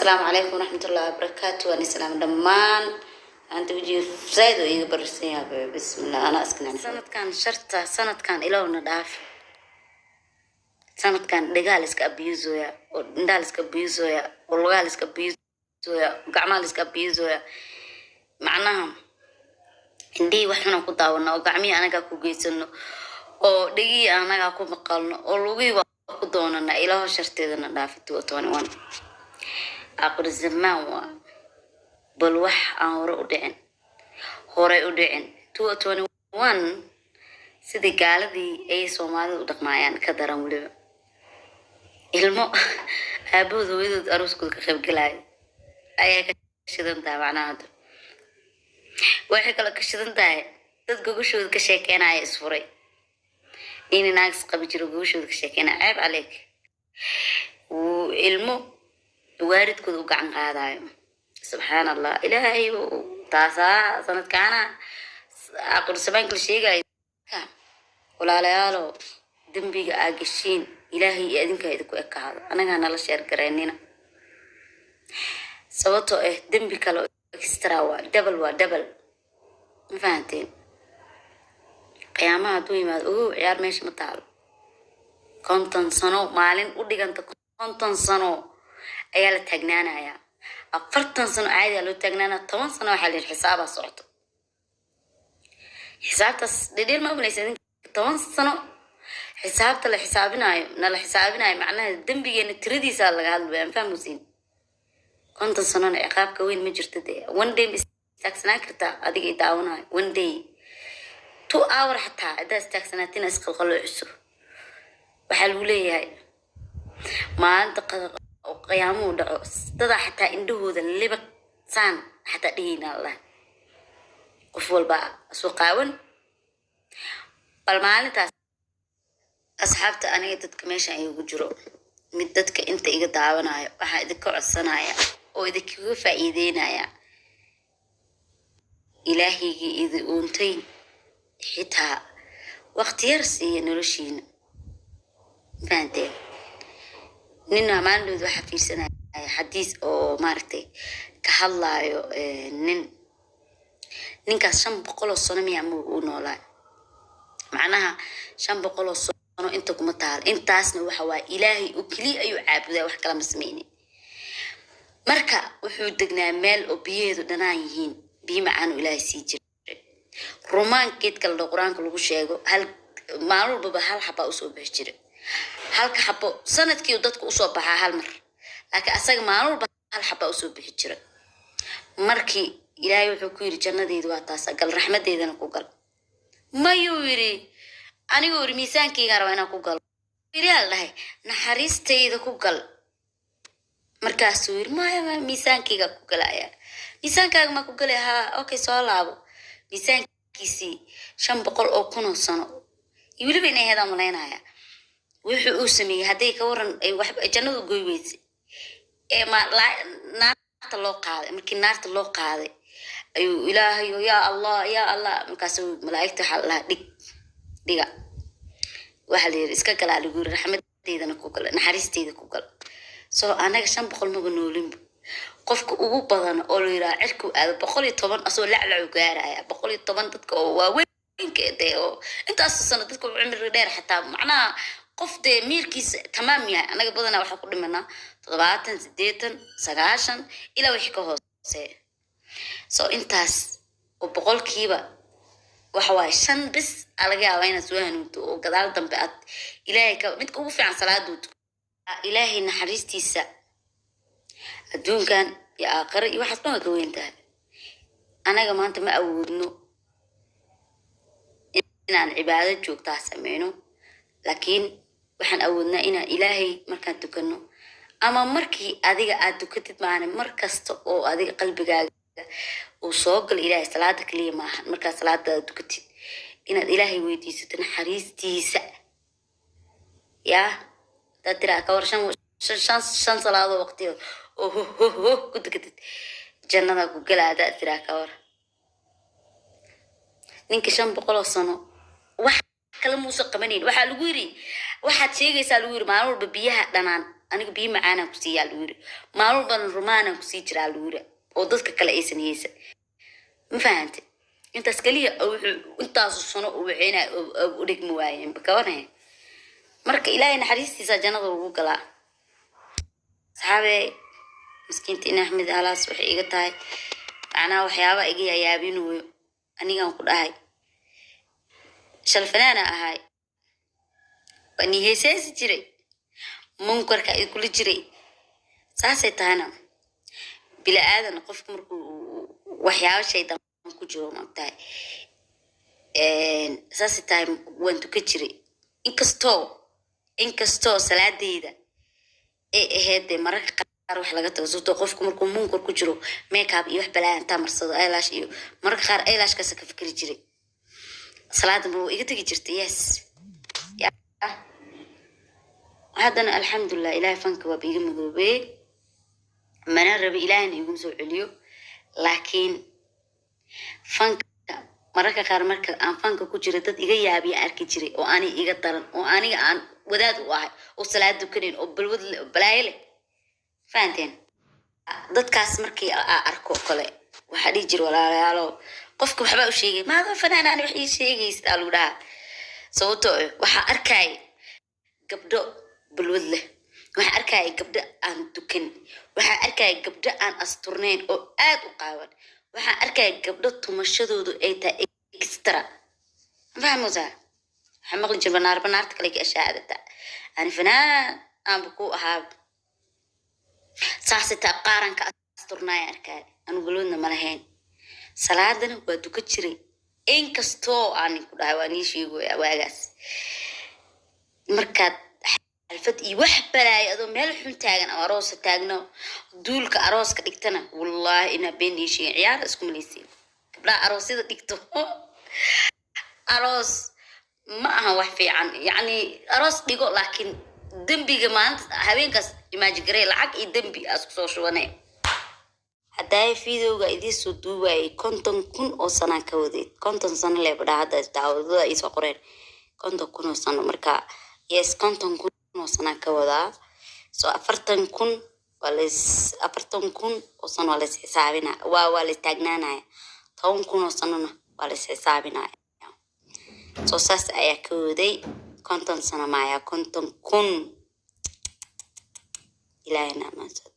Asalaamu calaykum waraxmatullahi wabarakaatu. Waan islaam dhammaan. Anta wejiga zaaid oo iiga bararsan yahay. Bismillah, anaa iska nacay sanadkan sharta. Sanadkan ilowna dhaafi. Sanadkan dhegaha la iska abuse-oya, oo indhaha la iska abuse-oya, oo lugaha la iska abuse-oya, gacmaha la iska abuse-oya. Macnaha indhihii wax xunaan ku daawano, oo gacmihii anagaa ku geysano, oo dhegihii anagaa ku maqalno, oo lugihii waa ku doonana. Ilaho sharteedana dhaafi. 2021 aakhir zamaan waa, bal wax aan hore u dhicin, horey u dhicin. 2021 sidii gaaladii ayay Soomaalida u dhaqmaayaan, ka daran weliba. Ilmo aabahood hooyadood arooskooda ka qaybgalaayo ayay ka shidan tahay. Macnaha hadda waxay kaloo ka shidan tahay dad gogashooda ka sheekeynaya, isfuray, nin naag isqabi jiro gogashooda ka sheekeynaya. Ceeb caleyk. Wuu ilmo waalidkooda u gacan qaadayo. Subxaan Allah, Ilaahay taasaa sanadkaana aqorsamaanka la sheegayo. Walaalayaalo, dembiga aa gashiin Ilaahay iyo adinkaa idinku ekaado, anagaa nala share gareynina, sababtoo ah dembi kale oo extra waa double, waa double. Ma fahanteen? Qiyaamaha hadduu yimaado, ogow, ciyaar meesha ma taalo. 50 sano, maalin u dhiganta 50 sano ayaa la taagnaanayaa. 40 sano caadiyaa loo taagnaanaya. 10 sano waxaa la yidhi xisaabaa socoto. Xisaabtaas dhedheel ma umalaysa idinka. 10 sano xisaabta la xisaabinaayo, nala xisaabinayo, macnaha dembigeena tiradiisaa laga hadlaya. Ma fahmusiin? 50 sanona ciqaabka weyn ma jirto dee. One day ma istaagsanaan kartaa adiga i daawanayo? One day, 2 hour xataa haddaa istaagsanaatina isqalqaloociso. Waxaa lagu leeyahay maalinta qiyaamuhu dhaco, dadaa xataa indhahooda libaq saan xataa dhihina Allah, qof walba soo qaawan. Bal maalintaas, asxaabta, aniga dadka meeshan igu jiro, mid dadka inta iga daawanayo, waxaa idinka codsanaya oo idinkaga faa'iideynaya Ilaahaygii idi uuntay xitaa waqti yar siiya noloshiina. Fahanteen? Nina maalin waxaa fiirsanaya xadiis oo maaragtay ka hadlaayo nin. Ninkaas 500 oo sano miya ama uu noolaa? Macnaha 500 oo sano inta kuma taalo. Intaasna waxa waaye Ilaahay oo keliya ayuu caabudaa, wax kala ma sameynin. Marka wuxuu degnaa meel oo biyaheedu dhanaan yihiin, biyo macaan oo Ilaahay sii jiray. Rumaan geedka la dhaho, Qur-aanka lagu sheego, hal maalin walbaba hal xabaa usoo bixi jiray. Halka xabo sanadkii dadku usoo baxaa hal mar, laakiin asaga maalin walba hal xabaa usoo bixi jiray. Markii Ilaahay wuxuu ku yidhi, "Jannadeydu waa taasa, gal, raxmadeydana ku gal." Mayuu yidhi, aniguu yidhi, "Miisaankaygaan rabaa inaan ku galo." Yidhi la dhahay, "Naxariistayda ku gal." Markaasuu yidhi, "Maya, maya, miisaankaygaa ku galaya." "Miisaankaaga maa ku galaya?" "Haa." "Okay, soo laabo." Miisaankiisii 500,000 oo sano iyo weliba inay ahayd aan malaynaya wuxuu uu sameeyey. Hadday ka waran ay wax jannadu goy weysay ee ma naarta loo qaaday. Markii naarta loo qaaday ayuu, "Ilaahayo, yaa Allah, yaa Allah." Markaasuu malaa'igta waxaa la dhahaa, "Dhig, dhiga." Waxaa la yidhi, "Iska galaa," lagu yiri, "raxmadeydana ku gal, naxariisteyda ku gal." So anaga 500 maba noolinba. Qofka ugu badan oo la yidhaha cirkuu aado 110 asoo laclacu gaaraya. 110 dadka oo waaweynka dee, oo intaasoo sano dadka cimri dheer xataa, macnaha qof dee miirkiisa tamaam yahay. Anaga badanaa waxaa ku dhimanaa 70, 80, 90 ilaa wixii ka hooseeya. So intaas oo boqolkiiba waxa waaye shan bis aa laga yaabaa inaad soo hanuunto oo gadaal dambe aad Ilaahay ka midka ugu fiican salaaduu tuko. Ilaahay naxariistiisa adduunkan iyo aakhiro iyo waxaas dhan waa ka weyn tahay. Anaga maanta ma awoodno inaan cibaado joogtaa sameyno, laakiin waxaan awoodnaa inaan Ilaahay markaan tukano ama markii adiga aad tukatid maahane, mar kasta oo adiga qalbigaaga uu soo galo Ilaahay. Salaada kaliya maahan. Markaad salaadaada tukatid inaad Ilaahay weydiisato naxariistiisa. Yaa hadaad tiraa ka war shan salaadoo waqti oo ho ho ho ku tukatid, jannada ku gala. Hadaad tiraa ka war, ninka 500 oo sano wax kale muusan qabanayn. Waxaa lagu yiri, waxaad sheegaysaa, lagu yiri, maalin walba biyaha dhanaan. Aniga biyo macaanaan ku siiyaa lagu yiri, maalin badan rumaanaan kusii jiraa lagu yiri, oo dadka kale aysan haysan. Ma fahante? Intaas keliya oo wuxuu intaasu sano uu waxeynaya u dhigmi waayeen kawanaya. Marka Ilaahay naxariistiisa jannada ugu galaa. Asxaabe, miskiinta in Axmed halaas waxay iga tahay, macnaha waxyaaba iga yayaabinayo. Anigaan ku dhahay shal fanaana ahay, waa ni heeseesi jiray, munkarka ay kula jiray. Saasay tahayna bila aadan qofku markuu waxyaaba shaydaan ku jiro, maogtahay? Saasay tahay waan tukan jiray, inkastoo salaadeyda ay ahayd dee mararka qaar wax laga tago, sababtoo qofku markuu munkar ku jiro, makeup iyo wax balaa intaa marsado, eyelash iyo mararka qaar eyelashkaasa ka fikri jiray. Salaada ma iga tegi jirtay? Yes. Ya, haddana alxamdulilah, Ilahay fanka waaba iga madoobey, mana rabi Ilaahina iguma soo celiyo. Laakiin fanka mararka qaar marka aan fanka ku jira, dad iga yaabiya arki jiray oo ani iga daran, oo aniga aan wadaad u ahay, oo salaad tukanayn, oo balwad leh, oo balaayo leh. Fahanteen? Dadkaas markii aa arko kale, waxaa dhihi jira, "Walaalayaalo, qofka waxbaa u sheegay maadoo fanaan ani wax ii sheegaysid?" Aa lagu dhahaa. Sababtoo ah waxaa arkaya gabdho balwad leh, waxaa arkaya gabdho aan dukan, waxaa arkaya gabdho aan asturnayn oo aad u qaawan, waxaa arkaya gabdho tumashadoodu ay tahay extra. Ma fahmaysaa? Waxaa maqli jira banaar banaarta kale ka ashaadata. Ani fanaan aanba ku ahaa, saasay taa qaaranka asturnaaya arkaya. Anu balwadna ma lahayn, salaadana waa duka jiray, inkastoo aan ku dhahay, waa nii sheegoya, waagaas markaad xalfad iyo wax balaayo adoo meel xun taagan ama aroosa taagno, duulka arooska dhigtana, wallaahi inaa been ii sheegin, ciyaara isku malaysiin. Gabdhaha aroosyada dhigto, aroos ma aha wax fiican. Yacni aroos dhigo, laakiin dembiga maalinta habeenkaas imagine garey, lacag iyo dembi aa isku soo shubanay. Haddaaya videoga idiin soo duubayay 50,000 oo sanaan ka wadeed, 50 sano leebadhaa. Hadda daawadada iisoo qoreen 50,000 oo sano. Marka yes, 50,000 oo sanaan ka wadaa. So 40,000 waa lays, 40,000 oo sano waa lays xisaabinaya, waa lays taagnaanaya, 10,000 oo sanona waa lays xisaabinaya. So saas ayaa ka waday. 50 sano maaya, 50,000. Ilaahina amaansado.